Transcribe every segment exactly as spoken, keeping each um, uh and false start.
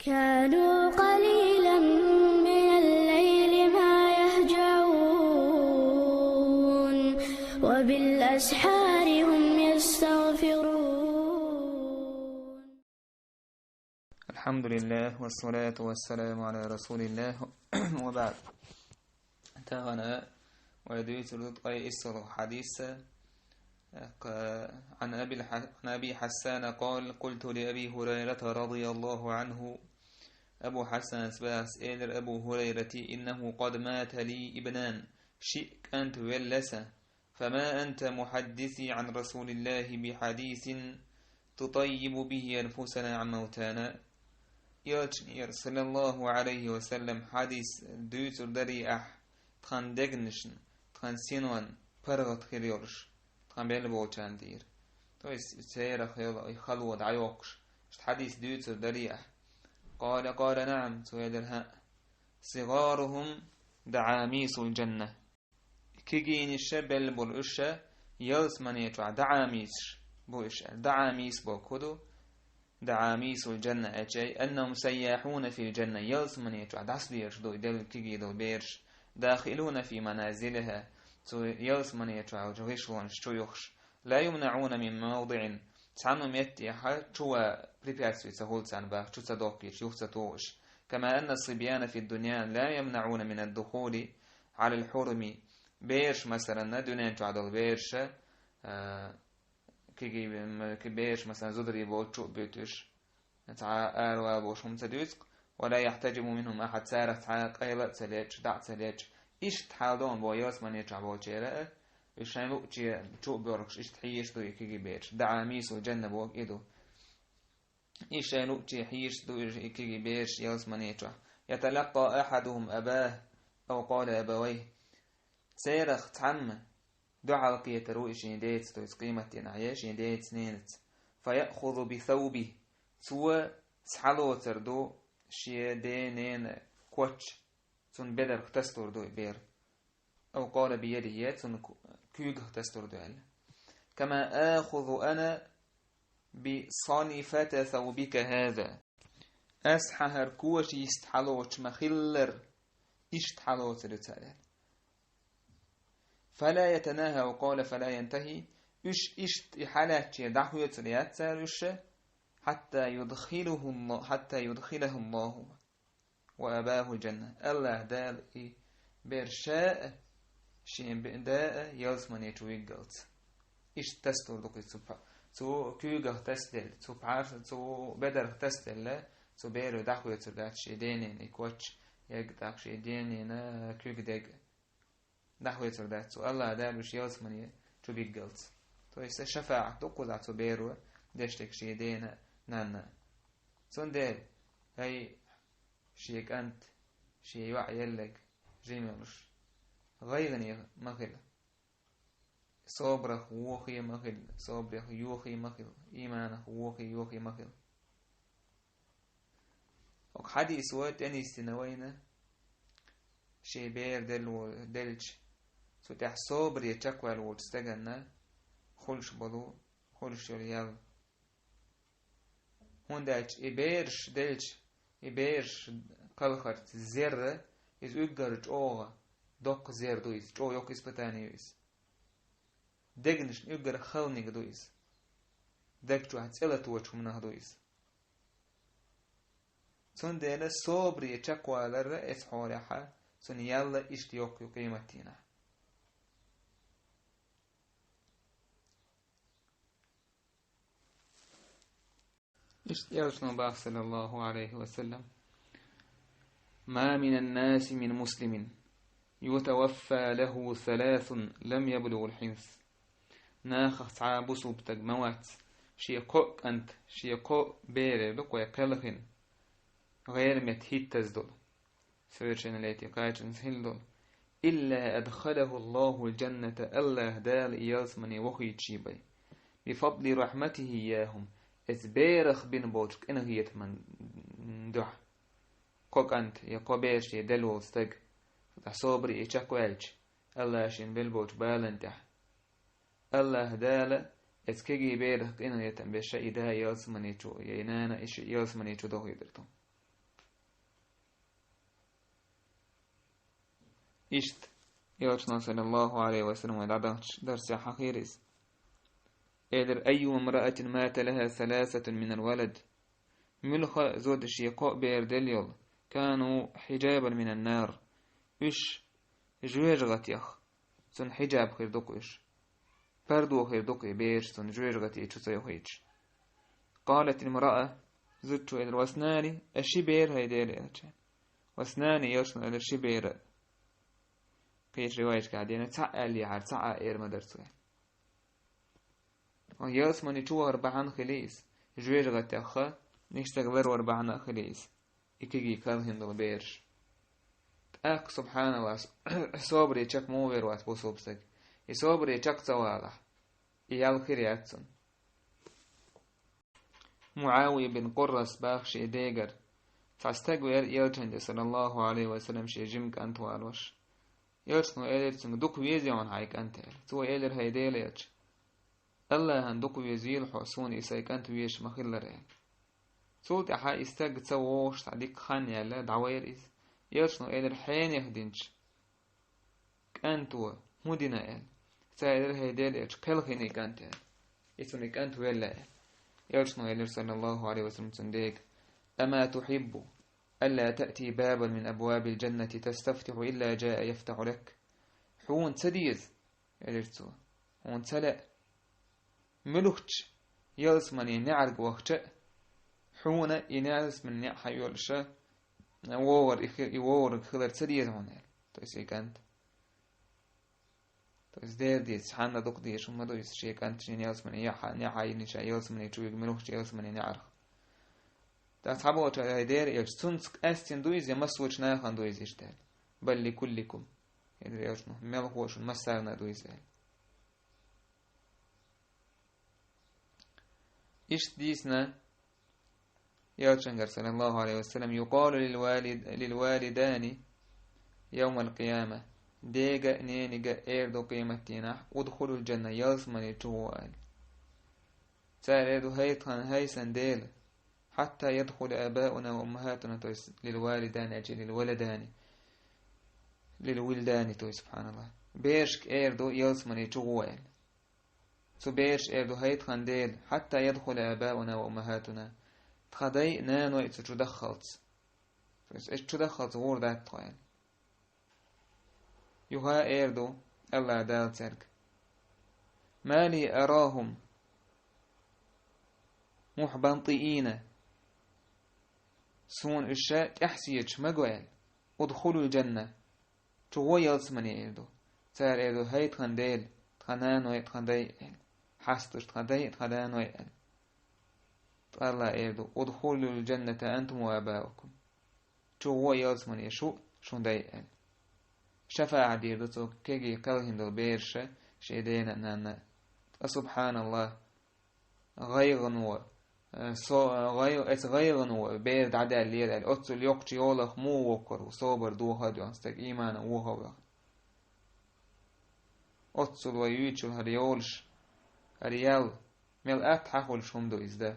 كانوا قليلا من الليل ما يهجعون، وبالأسحار هم يستغفرون. الحمد لله، والصلاة والسلام على رسول الله، وبعد. Тахана вай дуьйцур ду ткъе иссалгӀа хьадис. Ак-, عن أبي الح-، عن أبي حسان قال: قلت لأبي هريرة رضي الله عنه. Абу Хьасанас баьхас элира Абу Хурайрати: إنه قد مات لي ابنان. Шиъ кӀант велла сан. فما أنت محدثي عن رسول الله بحديث تطيب به أنفسنا عن موتانا. Элчанера, саллаллаху Ӏалайхи ва саллам, хьадис дуьйцур дарий ахь тхан дегнашна, тхан синон паргӀат хир йолуш, тхан белла болчарна тӀера. То есть, церах йолу и хало дӀайоккхуш, иштта хьадис дуьйцур дарий ахь. قال: قال نعم, цо элира: хӀаъ. صغارهم دعاميس الجنة. Кегийнаш белла болу уьш ялсамане чохь даӀамийсаш бу уьш аьлла. ДаӀамийс боху хӀун ду? دعاميس الجنة, аьлча, أنهم سياحون في الجنة, ялсамане чохь дӀасадераш ду и делла кегий долу бераш, داخلون في منازلها, цу ялсамане чохь йолчу гӀишлонаш чу юхуш, لا يمنعون من موضع, цхьана меттехь чу ван препятствие ца хуьлу царна боху, чу ца дохкуьйтуш, юха ца тухуш. كما أن الصبيان في الدنيا لا يمنعون من الدخول على الحرم. Бераш, масалан, дуьнен чохь долу бераш, а, кегий, м, ки-, бераш, масалан, зударий болчу чу а буьтуш, цхьа а аравала бохуш хӀума ца дуьйцу-кх, ولا يحتجب منهم أحد, царах цхьа а къайла а ца лечу, дӀа а ца лечу. Иштта хьал ду-м боху ялсамане чохь болчеран а, уьш шайн луъуче чу а боьрхуш, иштта хьийзаш ду и кегий бераш. دعاميس الجنة боху и ду. И шайн луъуче хьийзаш ду и кегий бераш ялсамане чохь. يتلقى أحدهم أباه أو قال أبويه. Церах цхьамма дуьхьал кхетар ву и шен деца, то есть къематдийнахь, я шен деца, ненаца. فيأخذ بثوبه. Цо схьалоцур ду шен ден-ненан коч, цунна бедарх тасалур ду и бер. أو قال بيده, я цунна ку-, куьйгах тасалур ду аьлла. كما آخذ أنا بصنفة ثوبك هذا. Ас хьан хӀара коч йист хьалоцуш ма-хиллара, иштта хьалоцур ю цара аьлла. فلا يتناهى أو قال فلا ينتهي. Уьш иштта и хьалаьцча дӀахоьцур яц цара уьш, حتى يدخله الله، حتى يدخله الله وأباه الجنة. АллахӀ Дала и бер ша а, шен бе-, да а ялсамане чу виггалц. Иштта тасалур ду-кх иза цу пха-, цу куьйгах тасаделла, цу пхьарс-, цу бедарх тасаделла, цу беро дӀахоьцур дац шен ден-ненан и коч, я тӀаккха шен ден-ненан куьг дега. ДӀахоьцур дац цо, АллахӀ Дала уьш ялсамане чу биггалц. То есть шафаӀат ду кхузахь цу беро деш дерг шен дена а, нанна а. Цундела, ай, шен кӀант, шен йоӀ елларг жима йолуш, гӀайгӀане ма хила. Собарах вохе ма хила, собарех йохе ма хила, ийманах вохе, йохе ма хила. ХӀокху хьадисо тӀе нисдина вайна, шен бер делла во-, делча, цу тӀехь собаре чекхваьлла волчу стаганна хуьлуш болу, хуьлуш йолу ял. ХӀунда аьлча и бераш делча, и бераш кхалхарца зерра, иза уггар чӀогӀа доккха зер ду иза, чӀогӀа йоккха испытание ю иза. Дегнашна уггар халаниг ду иза. Даг чохь цӀе латочу хӀуманах ду иза. Цундела собаре чекхвалар а эцхьолехьа, цунна ял а иштта йоккха ю къематдийнахь. Иштта Элчано боху, саллаллаху Ӏалайхи ва саллам: ما من الناس من مسلم يتوفى له ثلاث لم يبلغ الحنث. Нахах цхьа а бусулба стаг ма вац, шен кхоъ кӀант, шен кхоъ бере ду кхой кхелхина, гӀеран метта хӀиттаза долу, совершеннолетие кхачанза хилла долу, إلا أدخله الله الجنة, АллахӀ Дала и ялсамане вохуьйтуш бен, بفضل رحمته إياهم, эцу берах бина болчу къинхетаман дуьхьа. Кхо кӀант я кхо бер шен делла волу стаг, дӀа собаре и чекхваьлча, АллахӀа шена белла болчу балан тӀехь. АллахӀ Дала эцу кегий берах къинхетам беш и да ялсамане чу, я и нана и ши ялсамане чу дохуьйтур ду. Иштта, Элчано, саллаллаху Ӏалайхи ва саллам, вай дӀадахча дарсехь хьахийра иза. Элира: «أيما امرأة مات لها ثلاثة من الولد». Муьлха зуда шен кхоъ бер делла йолу, «كانوا حجابا من النار». Уьш жоьжахатех, цунна хьиджаб хир ду-кх уьш. Пардо хир ду-кх и бераш цунна жоьжахати чу ца йохуьйтуш. «قالت امرأة», зудчо элира: «واثنان», а ши бер хӀай Делан Элча. «واثنان», Элчано элира, ши бер а. Кхечу риваяташкахь деана, цхьаъ аьллехьара, цхьа а эр ма дара цо. Хьо ялсамани чу вахар бахьана хили иза, жоьжахатех, нисдерг ларвар бахьана а хили иза, и кегий кхелхина долу бераш. ТӀаккха, субхьаналлахӀ, собаре чекх муха вер вац бусулба стаг? И собаре чекх ца валахь, и ял хир яц цунна. МуӀавия бин Къуррас баха шен дегара. Цхьа стаг веара Элчанна тӀе, саллаллаху Ӏалайхи ва саллам, шен жима кӀант валош. Элчано элира цуьнга: «Дукха везий хьуна хьайн кӀант?» – аьлла. Цо элира: «ХӀай Делан Элча, АллахӀана дукха везийла хьо, суна и сайн кӀант везаш ма-хиллара», – аьлла. Цул тӀаьхьа и стаг ца вогӀуш цхьа дикка хан яьлла, дӀавайра иза. Элчано элира: «Хьенех динчу кӀанто хӀун дина?» – аьлла. Цара элира: «ХӀай Делан Элча, кхелхина и кӀант», – аьлла. «И цунна и кӀант велла», – аьлла. Элчано элира, саллаллаху Ӏалайхи ва саллам, цуьнан дега: «أما تحب ألا تأتي بابا من أبواب الجنة تستفتح إلا جاء يفتح لك؟» Хьуна ца деза, элира цо, хьуна ца лаьа, муьлххачу ялсаманин неӀарг вахча а, хьуна и ялсаманин неӀ хьайолуша, вогӀар и хи-, и вогӀург хилар ца деза хьуна, аьлла. То есть и кӀант. То есть дера деза, цхьанна дукха дезаш хӀума ма ду иза, шен кӀанташна ялсаманин яхьа, неӀ хьайина ша ялсамани чу вига муьлххачу ялсаманин неӀарх. Ткъа цхьаболчара: «ХӀай Делан Элча, цунца къаьстина ду иза я массочу нахана ду иза иштта?» – аьлла. «بل لكلكم», – элира Элчано, «мелхо шуна массарна а ду иза», – аьлла. Иштта дийцина Элчангара, саллаллаху Ӏалайхи ва саллам: «يقال للوالد، للوالدان يوم القيامة». Дега а, ненига а эр ду къематдийнахь: «ادخلوا الجنة», ялсамани чу гӀо аьлла. Цара эр ду: «ХӀай тхан, хӀай сан Дела, حتى يدخل آباؤنا وأمهاتنا», то есть للوالدان аьлча, للولدان, للولدان, то есть, субхьаналлахӀ. Берашка эр ду ялсамани чу гӀо аьлла. Цу бераша эр ду: «ХӀай тхан Дела, حتى يدخل آباؤنا وأمهاتنا». Тхан дай а, наной а цу чу даххалц. То есть, эс чу даххалц гӀур дац тхо аьлла. Юха эр ду АллахӀ Дала цаьрга: «ما لي أراهم محبطين». Суна уьш тӀаьхьа сецаш ма го аьлла. «ادخلوا الجنة». Чу гӀо ялсамани, эр ду. Цара эр ду: «ХӀай тхан Дела, тхан наной а, тхан дай а», аьлла. Хьастуш тхан дай а, тхан наной а аьлла. Ткъа АллахӀ эр ду: «ادخلوا الجنة أنتم وآباؤكم». Чу гӀо ялсамани шу а, шун дай а аьлла. ШафаӀат дийр ду цо кегий кхелхина долу бераша шен дена а, нанна а. Ткъа, субхьаналлахӀ, гӀайгӀано, э, со-, э, гӀай-, эца гӀайгӀано бер дӀадаьллера аьлла, оццул йоккхачу йолах муха воккхур ву, собар доха а доьхна стаг, иймана вохавахна. Оццул вай юьйцучул хӀара йолуш, хӀара ял, мел атта хьан хуьлуш хӀума ду иза дан?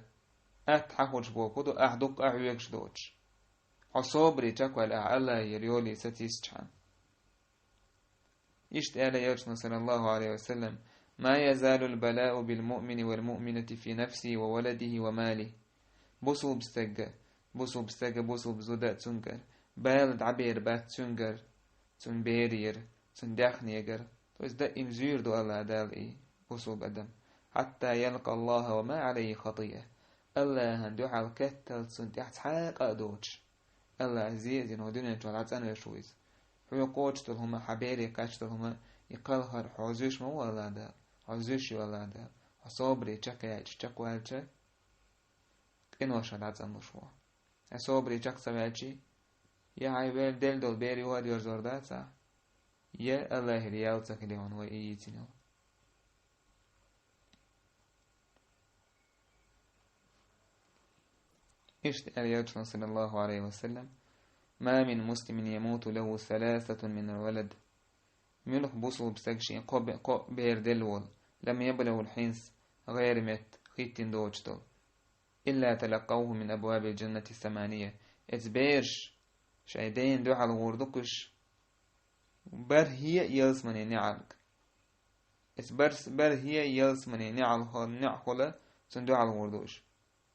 Атта хьан хуьлуш боху ду, ахь дуккха а хьоьгуш доцуш. Хьо собаре чекхваьлла ахь АллахӀера йоле сатийсачхьана. Иштта аьлла Элчано, саллаллаху Ӏалайхи ва саллам: «ما يزال البلاء بالمؤمن والمؤمنة في نفسه وولده وماله». Бусулба стага, бусулба стага, бусулба зуда а цуьнгара, бала дӀабер бац цуьнгара, цуьнан берера, цуьнан даьхнегара. То есть даим зуьйр ду АллахӀ Дала и бусулба адам. «حتى يلقى الله وما عليه خطيئة». АллахӀан дуьхьал кхетталц цунна тӀехь цхьа къа а доцуш. АллахӀа зе а зина, хӀокху дуьнен чохь дӀацӀанвеш ву иза. Хьоьга кхочуш долу хӀума, хьан бере кхаьчна долу хӀума, и кхалхар хьо зуьйш ма ву АллахӀ Дала, хьо зуьйш ю АллахӀ Дала. Хьо собаре чекхъяьлча, чекхваьлча, къиношна дӀацӀанлуш ву. Хьан собаре чекх ца ваьлчи, я хьайн вер делла долу бер юха а доьрзор дац ахь, я АллахӀера ял ца хили хьуна вай и йийцина йолу. Иштта аьлла Элчано, саллаллаху Ӏалайхи ва саллам: «ما من مسلم يموت له ثلاثة من الولد». Муьлха бусулба стаг шен кхо бе-, кхо бер делла волу, «لم يبلغ الحنث», гӀеран метта хӀиттина доцуш долу. «إلا تلقوه من أبواب الجنة الثمانية». Эца бераш шайн дена дуьхьал гӀур ду-кх уьш. бархӀе ялсамане неӀалг. Эц барс-, бархӀе ялсамане неӀал хо-, неӀ хула цунна дуьхьал гӀур ду уьш.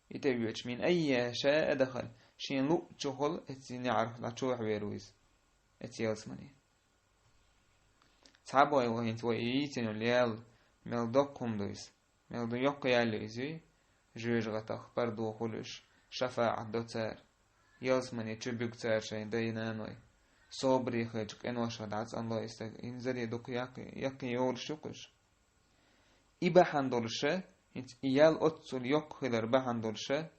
И тӀе веача, мин аййиха шаа дахала, шен луъчухула эцци неӀарх дӀачувахьа вер ву иза, эцци ялсамане. Цхьабой ву хӀинца вай и йийцина йолу ял, мел доккха хӀума ду иза, мел ду йоккха ял ю иза, жоьжахатех пардо хуьлуш, шафаӀат до цара, ялсамане чу буьгу цара шайн дай-наной, собаре хилча къиношах дӀа цӀанло и стаг, инзаре дукха яккхий, яккхий йолуш ю-кх уьш. И бахьана долуша, хӀинца и ял оццул йоккха хилар бахьана долуша,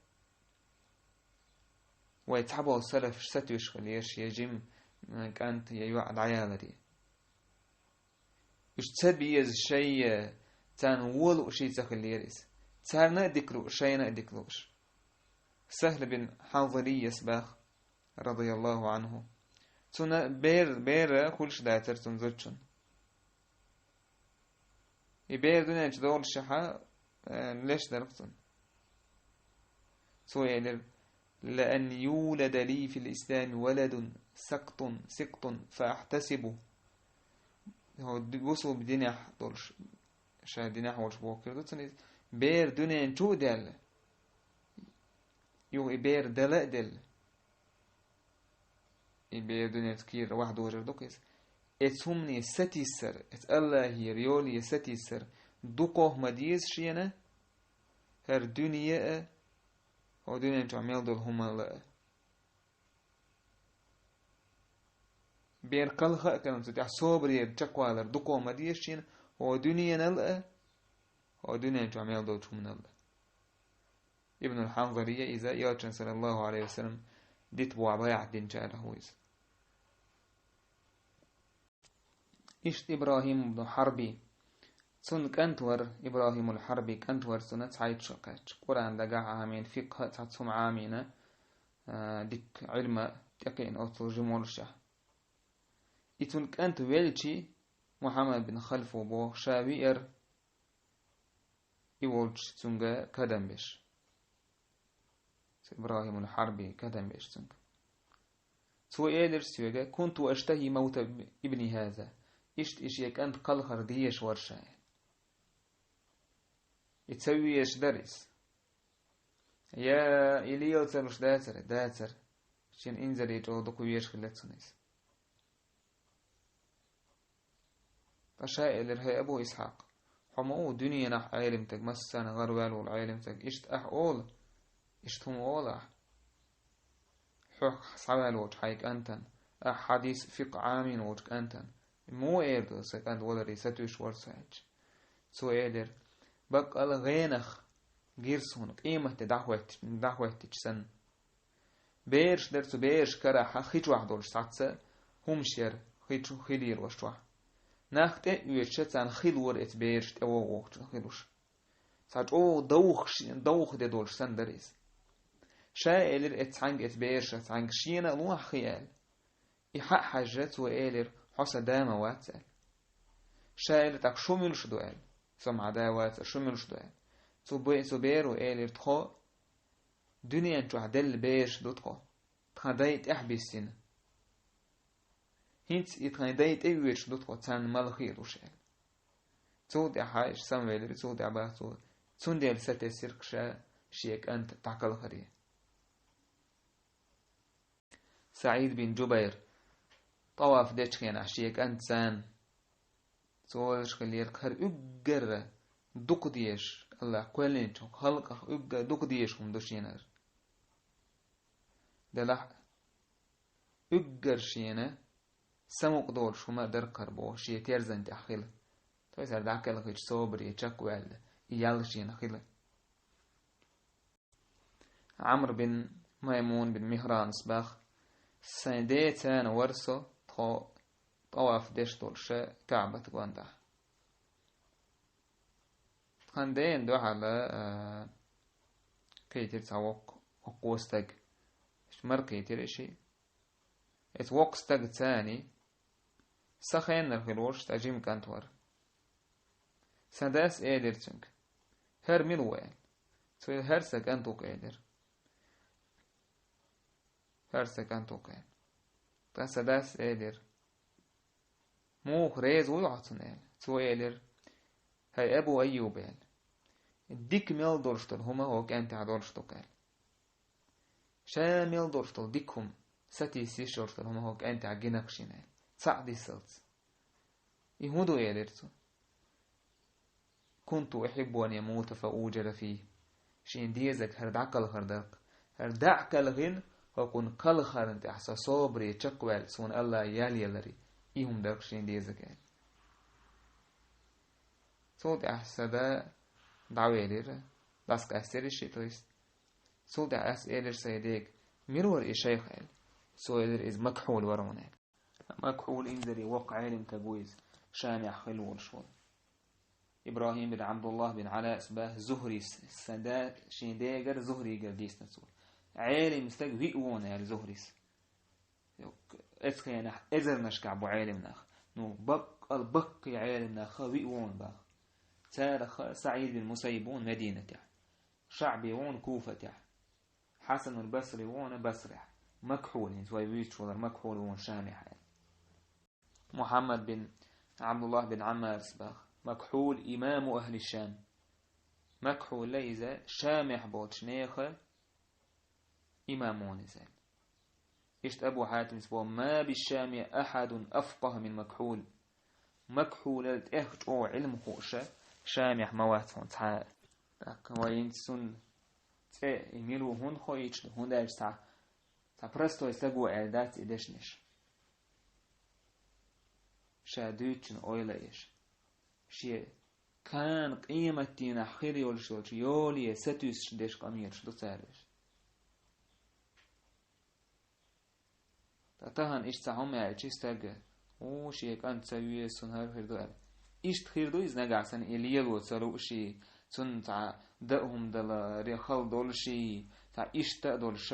вай цхьаболу салафаш сатуьйсуш хилла яра шен жима, м, кӀант я йоӀ дӀаяларе. Уьш ца беза шайя, царна вон лууш ца хилла яра иза. Царна а дика лууш, шайна а дика лууш. Сахьл бин Хьанзалийс баха, радияллаху Ӏанху. Цунна бер-, бер хуьлуш дацара цунна зудчунна. И бер дуьнен чу доллушехь, э, леш дара-кх цунна. Цо элира: «Ла ан юлада ли фил ислами валадун сакътун, сикътун, фа ахьтасибу». Хьо ди-, бусулба динехь долуш, ша динехь волуш боху хир ду цунна иза. Бер дуьнен чу а даьлла, юха и бер дала а делла, и бер дуьненца кийра ваха дожур ду-кх иза. Эцу хӀумане сатийсар, эцу Аллахьера йоле сатийсар дукхох ма деза шена, хӀара дуьне а, хӀо дуьнен чохь мел долу хӀуманал а. Бер кхалха а карна, цу тӀехь собарера чекхвалар дукхох ма деза шена, хӀо дуьненал а, хӀо дуьнен чохь мел долчу хӀуманал а. Ибнул Хьанзалия иза, Элчан, саллаллаху Ӏалайхи ва саллам, дита бохьа байӀат динчарах ву иза. Иштта ИбрахӀим ибн Хьарби. Цунна кӀант вара, ИбрахӀимул Хьарби кӀант вара цунна цхьайтта шо кхаьчча. Къуръан дагахь Ӏамийна, фикъхӀ а цхьацца хӀума Ӏамийна, а, дикка Ӏилма тӀекхиъна оццул жима волушехь. И цунна кӀант велчи, Мухьаммад бин Халфо боху, ша виара, и волчу цуьнга кадам беш. Цу ИбрахӀимул Хьарби кадам беш цуьнга. Цо элира соьга: «Кунту аштахӀи мавта ибни хӀаза». Иштта и шен кӀант кхалхар дезаш вара ша. И ца везаш дара иза. Я и лела ца луш дацара, дацара. Шен инзаре чӀогӀа дукха везаш хилла цунна иза. Ткъа ша элира: «ХӀей, Абу Исхьакъ, хьо ма ву дуьненахь Ӏелимстаг, массарна гӀараваьлла волу Ӏелимстаг, иштта ахь олу, иштта хӀума олу ахь. Хьох схьаваьлла волчу хьайн кӀантана, ахь хьадис, фикъхӀ Ӏамийна волчу кӀантана. Муха эр ду, сан кӀант валаре сатуьйсуш вара со аьлча?» Цо элира: «Баккъала гӀенах гира суна, къематде дӀахӀоьттича, дӀахӀоьттича санна. Бераш дара, цу бераш карахь хи чохь долуш цхьацца хӀумаш яра, хи чу-, хи лелош чохь. Нах тӀе а оьцуша, царна хи лора эцу бераш тӀе вогӀу вогӀучу хи луш. Цхьа чӀогӀа довхаш-, довха де долуш санна дара иза. Ша элира эцу цхьаьнга, эцу бераша цхьаьнга: „Шена а лохьа хи“, – аьлла. И хьа а хьаьжжа, цо элира: „Хьо сан да ма вац“, – аьлла. Ша элира: „ТӀаккха шу муьлш ду?“ – аьлла. „Со хьан да вац, шу муьлш ду?“ – аьлла. Цу бе-, цу беро элира: „Тхо дуьнен чохь делла бераш ду тхо, тхан дай тӀаьхьа биссина. ХӀинца и тхайн дай тӀе оьцуш ду тхо, царна мала хи а луш“, – аьлла. Цул тӀаьхьа иштта самавелира, цул тӀаьхьа баха цо, цундела сатесира-кх ша шен кӀант дӀакхалхаре. СаӀид бин Джубайр, тӀаваф дечу хенахь шен кӀант царна, цо олуш хиллера: „ХӀара уггар дукха дезаш, АллахӀа кхоьллинчу халкъах уггар дукха дезаш хӀума ду шена хӀара“. Делахь а, уггар шена самукъа долуш хӀума а дара-кх хӀара боху, шен терзан тӀехь хила. То есть хӀара дӀакхелхича собаре чекхваьлла, и ял шена хила. Ӏамр бин Маймун бин Михранас баха: «Сайн ден царна вара со, тхо тӀаваф деш долуша КаӀбат гондахь. Тхан дена дуьхьал, а, кхийтира цхьа воккха, воккхо стаг. Иштта мара кхийтира и шиъ. Эцу воккха стаг царний, сан хеннара хила волуш цхьа жима кӀант вара. Сан дас элира цуьнга: „ХӀара мила ву?“ – аьлла. Цо: „ХӀара сан кӀант ву-кх“, – элира. „ХӀара сан кӀант ву-кх“, – аьлла. Ткъа сан дас элира: «Муха реза вуй хьо цунна?» — аьлла. Цо элира: «ХӀай Абу Айюб, — аьлла, — дика мел долуш долу хӀума хӀокху кӀентехь долуш ду-кх», — аьлла. Ша мел долуш долу дика хӀума, сатийса йиш йолуш долу хӀума хӀокху кӀентехь гина-кх шена, аьлла, цхьаъ дисалц. И хӀун ду, элира цо? «Кунту ухиббу ан ямута фа уджара фийхи». Шен дезарг хӀара дӀакхалхар дара-кх. ХӀара дӀа а кхалхина, хӀокхунна кхалхарна тӀехь со собаре чекхваьлла, суна Аллахьа ял яларе, и хӀума дара-кх шен дезарг, аьлла. Цул тӀаьхьа сан да дӀавелира, дӀасакъаьстира шиъ, то есть. Цул тӀаьхьа ас элира сайн дега: «Мила вара и шайх?» — аьлла. Цо элира: «Иза Макхьул вара хьуна», — аьлла. Макхьул инзаре воккха Ӏелим стаг ву иза, Шамехь хилла волуш волу. ИбрахӀим бин Ӏабдуллахь бин Ӏалас баьхна Зухрис, сан да шен дегара Зухригара дийцина цо. Ӏелим стаг виъ ву хьуна, аьлла Зухрис. Эцу хенахь эзарнашкахь бу Ӏелим нах. Ну, баккъал баккхий Ӏелим нах виъ ву хьуна баха. Царах СаӀид бин Мусаййиб ву хьуна Мединатехь. ШаӀби ву хьуна Куфатехь. Хьасанул Басри ву хьуна Басрехь. Макхьул, хӀинца вай вуьйцуш валар Макхьул ву хьуна Шамехь, аьлла. Мухьаммад бин Ӏабдуллахь бин Ӏаммарас баха: «Макхьул имаму ахли Шам». Макхьул иза Шамехь болчу нехан имам ву хьуна иза, аьлла. Иштта Абу Хьатимас боху: «Ма бишшами ахьадун афкъахӀа мин Макхьул». Макхьулал тӀех чӀогӀа Ӏилма хууш Шамехь ма вац хьуна цхьа а. ТӀаккха вай хӀинца цунна цӀе и мила ву хӀунда хоуьйтуш ду, хӀунда аьлча цхьа, цхьа простой стаг ву аьлла дац и дешнаш. Ша дуьйцучун ойла еш. Шен кхана къематдийнахь хир йолуш йолчу йоле сатуьйсуш деш къамелаш ду цара уьш. Ткъа тахана иштта цхьа хӀума аьлча стага: «У, шен кӀант ца веза, цунна хӀара хир ду», — аьлла. Иштта хир ду иза нагахь санна и лело ца лууш, цунна цхьа дан а хӀума дала, ре хала долуш, цхьа иштта а долуш,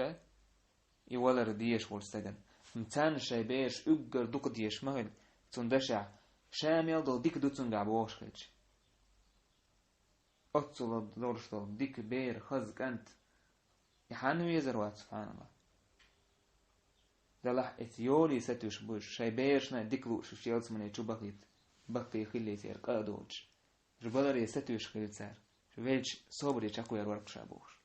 и валар дезаш волчу стагана. Царна шайн бераш уггар дукха дезаш ма хила, цунна дашехь, ша мел долу дика ду цуьнгахь бохуш хилча. Оццул долуш долу дика бер, хаза кӀант. И хьанна везар вац, субхьаналлахӀ? Делахь эца йоле сатуьйсуш бу уьш, шайн берашна а дика лууш, уьш ялсамане чу бахийта, баккхий хилла церан къа а доцуш. Уьш баларе сатуьйсуш хила цара. Уьш велча, собаре чекхвер вара-кх ша бохуш.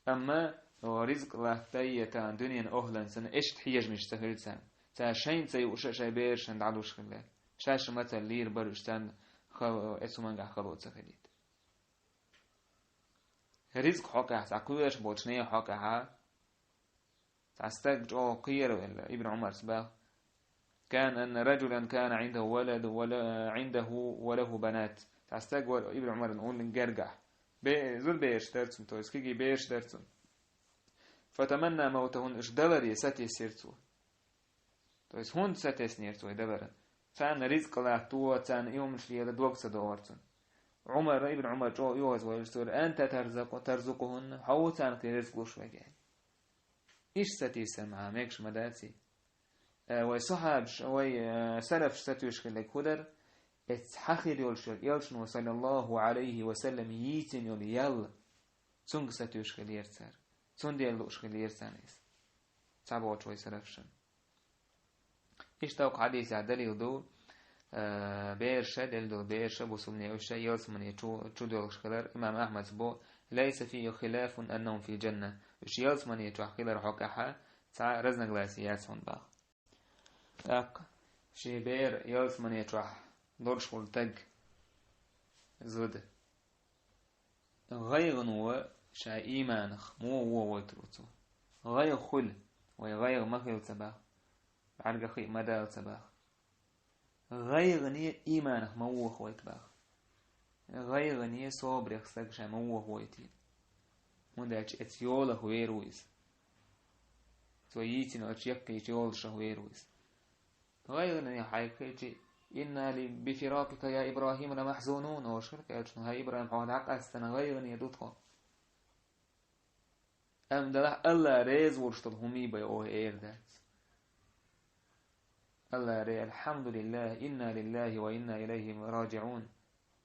Амма ризкъ латтайя тахана дуьненан охӀлан санна, иштта хьежамаш ца хилла царна. Цара шайна ца юуш а шайн берашна дӀалуш хилла. Шаьш мацалла лийр бара уьш, царна хал-, эцу хӀумангахь хало ца хилийта. Ризкъ хьокъехь, цхьа кхоьруш болчу нехан хьокъехьа, цхьа стаг чӀогӀа кхеравелла, Ибн Ӏумарс баха: «Кана анна раджулан кана Ӏиндаху валаду ва ла-, Ӏиндаху ва лаху банат». Цхьа стаг вара Ибн Ӏумаран уллин гергахь. Бе-, зуда бераш дара цунна, то есть кегий бераш дара цунна. «Фатаманна мавтахунна», уьш даларе сатесира цо. То есть хӀунда сатеснера цо и даларан? Царна ризкъ латто, царна и хӀуманаш лела дог ца догӀура цунна. Ӏумар, Ибн Ӏумар чӀогӀа оьгӀазвойлуш цо: «Анта тарзакъу-, тарзукъухунна, хьо ву царна кхин ризкъ луш вега», — аьлла. Иштта сатийсар ма мегаш ма дац и. Э, вай сахьабаш, вай, э, салафаш сатуьйсуш хилларг хӀун дара? Эццахь хир йолуш йолу элчано, саллаллаху Ӏалайхи ва саллам, йийцина йолу ял, цуьнга сатуьйсуш хиллера цара. Цундела лууш хиллера царна иза. Цхьаболчу вай салафашна. Иштта кху хьадисехь далил ду, э, бераша, делла долу бераша, бусулбане уьш ялсамане чу, чу доьлхуш хилар, имам Ахьмадс бо: «Лайса фийхи хилафун аннахум фил джанна». Уьш ялсамане чохь хилар хьокъехьа, цхьа разногласие яц хьуна баха. ТӀаккха шен бер ялсамане чохь долуш волу стаг зуда. ГӀайгӀано ша ийманах муха вохавойтур ву цо? ГӀайгӀа хуьлу, вай гӀайгӀа ма хила ца баха, бӀаьргах хиъ ма дала ца баха. ГӀайгӀане ийманах ма вохавайта баха. ГӀайгӀане собарех стаг ша ма вохавайтийла. ХӀунда аьлча эцу йолах вер ву иза. Цо йийцина оцу яккхийчу йолашах вер ву иза. ГӀайгӀане хьайга хилчи: «Инна ли бифиракика я ИбрахӀим ламахьзунун», — олуш хилла элчано: «ХӀай ИбрахӀим, хьо дӀакъастана гӀайгӀане ду тхо». Амма делахь Алла реза волуш долу хӀума бен оха эр дац. Алла ре: «Алхьамдулиллахи, инна лиллахи ва инна илайхи раджиун.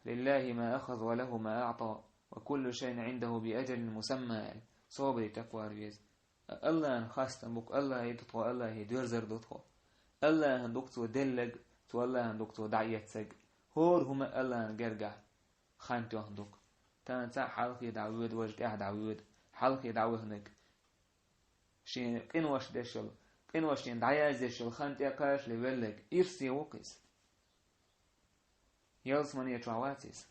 Лиллахи ма ахаза ва лаху ма аъта, ва куллу шайин Ӏиндаху би аджалин мусамма», — аьлла. Собаре чекхвар веза. Аллана хастам бу-кх, Аллахье ду тхо, Аллахье доьрзар ду тхо. АллахӀан дукха цо деллаг, цо АллахӀан дукха цо дӀаэццаг, хӀора хӀума АллахӀан гергахь хан тоьхна дукха. Танца хьалхе дӀавоьду, важа тӀехьа дӀавоьду, хьалхе дӀаваханаг. Шен къинош дешал, къинош шен дӀаяздешал хан тӀе кхачале веллаг, ирсе ву-кх иза. Ялсмане чу вац иза.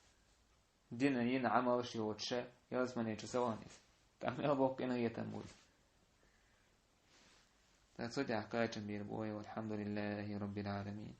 Дина йина Ӏамалш йоцуша, ялсмане чу ца вахана иза. ТӀаккха мел боккха къинхетам бу иза. ТӀаккха цу тӀехь кхачам бийр бу вай, валхьамдулиллахӀи раббил Ӏаламин.